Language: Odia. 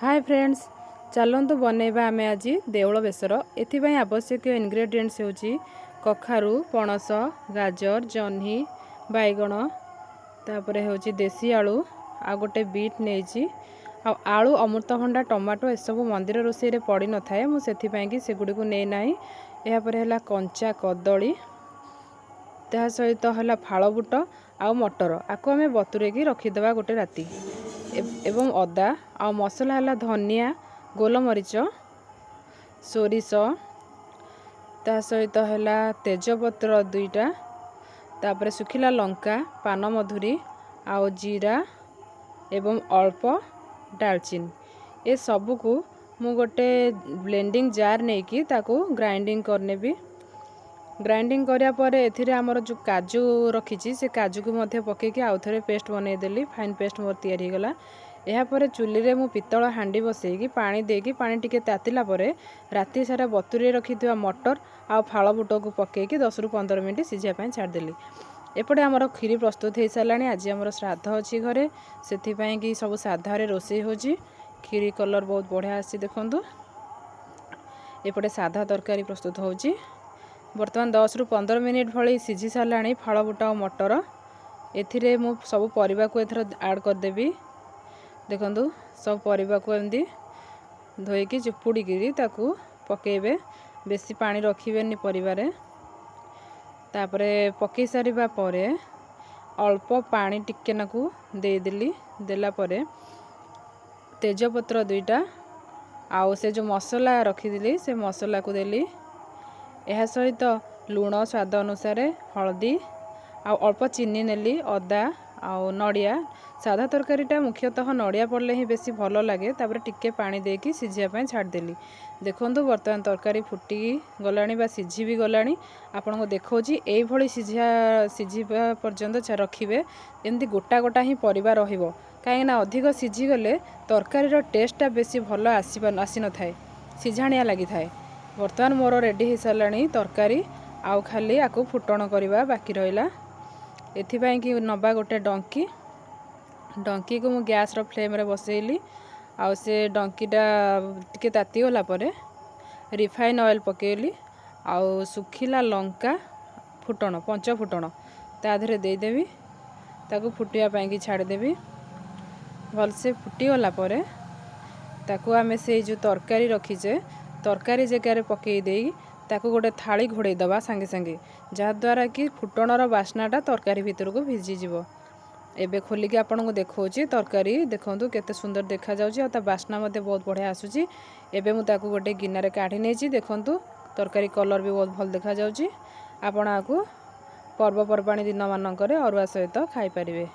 ହାଏ ଫ୍ରେଣ୍ଡସ୍, ଚାଲନ୍ତୁ ବନେଇବା ଆମେ ଆଜି ଦେଉଳ ବେସର। ଏଥିପାଇଁ ଆବଶ୍ୟକୀୟ ଇନଗ୍ରେଡ଼ିଏଣ୍ଟସ୍ ହେଉଛି କଖାରୁ, ପଣସ, ଗାଜର, ଜହ୍ନି, ବାଇଗଣ, ତାପରେ ହେଉଛି ଦେଶୀ ଆଳୁ ଆଉ ଗୋଟେ ବିଟ୍ ନେଇଛି। ଆଉ ଆଳୁ, ଅମୃତଭଣ୍ଡା, ଟମାଟୋ ଏସବୁ ମନ୍ଦିର ରୋଷେଇରେ ପଡ଼ିନଥାଏ, ମୁଁ ସେଥିପାଇଁକି ସେଗୁଡ଼ିକୁ ନେଇନାହିଁ। ଏହାପରେ ହେଲା କଞ୍ଚା କଦଳୀ, ତା ସହିତ ହେଲା ଫାଳ ବୁଟ ଆଉ ମଟର। ଆକୁ ଆମେ ବତୁରେଇକି ରଖିଦେବା ଗୋଟେ ରାତି। ଏବଂ ଅଦା ଆଉ ମସଲା ହେଲା ଧନିଆ, ଗୋଲମରିଚ, ସୋରିଷ, ତା ସହିତ ହେଲା ତେଜପତ୍ର ଦୁଇଟା, ତାପରେ ଶୁଖିଲା ଲଙ୍କା, ପାନମଧୁରୀ ଆଉ ଜିରା ଏବଂ ଅଳ୍ପ ଡାଲଚିନି। ଏସବୁକୁ ମୁଁ ଗୋଟେ ବ୍ଲେଣ୍ଡିଂ ଜାର୍ ନେଇକି ତାକୁ ଗ୍ରାଇଣ୍ଡିଙ୍ଗ କରିନେବି। ଗ୍ରାଇଣ୍ଡିଙ୍ଗ କରିବା ପରେ ଏଥିରେ ଆମର ଯେଉଁ କାଜୁ ରଖିଛି, ସେ କାଜୁକୁ ମଧ୍ୟ ପକାଇକି ଆଉ ଥରେ ପେଷ୍ଟ ବନେଇଦେଲି। ଫାଇନ୍ ପେଷ୍ଟ ମୋର ତିଆରି ହେଇଗଲା। ଏହାପରେ ଚୁଲିରେ ମୁଁ ପିତ୍ତଳ ହାଣ୍ଡି ବସେଇକି ପାଣି ଦେଇକି, ପାଣି ଟିକେ ତାତିଲା ପରେ ରାତି ସାରା ବତୁରେଇ ରଖିଥିବା ମଟର ଆଉ ଫାଳ ବୁଟକୁ ପକାଇକି 10ରୁ 15 ମିନିଟ୍ ସିଝିବା ପାଇଁ ଛାଡ଼ିଦେଲି। ଏପଟେ ଆମର କ୍ଷୀରି ପ୍ରସ୍ତୁତ ହେଇସାରିଲାଣି। ଆଜି ଆମର ଶ୍ରାଦ୍ଧ ଅଛି ଘରେ, ସେଥିପାଇଁ କି ସବୁ ସାଧାରେ ରୋଷେଇ ହେଉଛି। କ୍ଷୀରି କଲର୍ ବହୁତ ବଢ଼ିଆ ଆସିଛି, ଦେଖନ୍ତୁ। ଏପଟେ ସାଧା ତରକାରୀ ପ୍ରସ୍ତୁତ ହେଉଛି। ବର୍ତ୍ତମାନ 10ରୁ 15 ମିନିଟ୍ ଭଳି ସିଝି ସାରିଲାଣି ଫାଳ ବୁଟ ଆଉ ମଟର। ଏଥିରେ ମୁଁ ସବୁ ପରିବାକୁ ଏଥର ଆଡ଼୍ କରିଦେବି। ଦେଖନ୍ତୁ, ସବୁ ପରିବାକୁ ଏମିତି ଧୋଇକି ଚିପୁଡ଼ିକିରି ତାକୁ ପକାଇବେ। ବେଶୀ ପାଣି ରଖିବେନି ପରିବାରେ। ତାପରେ ପକାଇ ସାରିବା ପରେ ଅଳ୍ପ ପାଣି ଟିକେ ନାକୁ ଦେଇଦେଲି। ଦେଲା ପରେ ତେଜପତ୍ର ଦୁଇଟା ଆଉ ସେ ଯେଉଁ ମସଲା ରଖିଥିଲି, ସେ ମସଲାକୁ ଦେଲି। ଏହା ସହିତ ଲୁଣ ସ୍ୱାଦ ଅନୁସାରେ, ହଳଦୀ ଆଉ ଅଳ୍ପ ଚିନି ନେଲି, ଅଦା ଆଉ ନଡ଼ିଆ। ସାଧା ତରକାରୀଟା ମୁଖ୍ୟତଃ ନଡ଼ିଆ ପଡ଼ିଲେ ହିଁ ବେଶୀ ଭଲ ଲାଗେ। ତାପରେ ଟିକେ ପାଣି ଦେଇକି ସିଝିବା ପାଇଁ ଛାଡ଼ିଦେଲି। ଦେଖନ୍ତୁ, ବର୍ତ୍ତମାନ ତରକାରୀ ଫୁଟି ଗଲାଣି ବା ସିଝି ବି ଗଲାଣି। ଆପଣଙ୍କୁ ଦେଖାଉଛି, ଏଇଭଳି ସିଝିବା ପର୍ଯ୍ୟନ୍ତ ରଖିବେ। ଏମିତି ଗୋଟା ଗୋଟା ହିଁ ପରିବା ରହିବ, କାହିଁକିନା ଅଧିକ ସିଝିଗଲେ ତରକାରୀର ଟେଷ୍ଟଟା ବେଶୀ ଭଲ ଆସିନଥାଏ, ସିଝାଣିଆ ଲାଗିଥାଏ। ବର୍ତ୍ତମାନ ମୋର ରେଡ଼ି ହେଇସାରିଲାଣି ତରକାରୀ, ଆଉ ଖାଲି ଆକୁ ଫୁଟଣ କରିବା ବାକି ରହିଲା। ଏଥିପାଇଁ କି ନେବା ଗୋଟେ ଡଙ୍କି। ଡଙ୍କିକୁ ମୁଁ ଗ୍ୟାସ୍ର ଫ୍ଲେମ୍ରେ ବସେଇଲି ଆଉ ସେ ଡଙ୍କିଟା ଟିକେ ତାତିଗଲା ପରେ ରିଫାଇନ୍ ଅଏଲ୍ ପକାଇଲି ଆଉ ଶୁଖିଲା ଲଙ୍କା ଫୁଟଣ, ପଞ୍ଚ ଫୁଟଣ ତା ଦେହରେ ଦେଇଦେବି। ତାକୁ ଫୁଟିବା ପାଇଁକି ଛାଡ଼ିଦେବି। ଭଲସେ ଫୁଟିଗଲା ପରେ ତାକୁ ଆମେ ସେଇ ଯେଉଁ ତରକାରୀ ରଖିଛେ, ତରକାରୀ ଜାଗାରେ ପକାଇ ଦେଇ ତାକୁ ଗୋଟେ ଥାଳି ଘୋଡ଼େଇ ଦେବା ସାଙ୍ଗେ ସାଙ୍ଗେ, ଯାହାଦ୍ୱାରା କି ଫୁଟଣର ବାସ୍ନାଟା ତରକାରୀ ଭିତରକୁ ଭିଜିଯିବ। ଏବେ ଖୋଲିକି ଆପଣଙ୍କୁ ଦେଖାଉଛି ତରକାରୀ। ଦେଖନ୍ତୁ, କେତେ ସୁନ୍ଦର ଦେଖାଯାଉଛି ଆଉ ତା ବାସ୍ନା ମଧ୍ୟ ବହୁତ ବଢ଼ିଆ ଆସୁଛି। ଏବେ ମୁଁ ତାକୁ ଗୋଟେ ଗିନାରେ କାଢ଼ି ନେଇଛି। ଦେଖନ୍ତୁ, ତରକାରୀ କଲର୍ ବି ବହୁତ ଭଲ ଦେଖାଯାଉଛି। ଆପଣ ଆକୁ ପର୍ବପର୍ବାଣୀ ଦିନମାନଙ୍କରେ ଅରୁଆ ସହିତ ଖାଇପାରିବେ।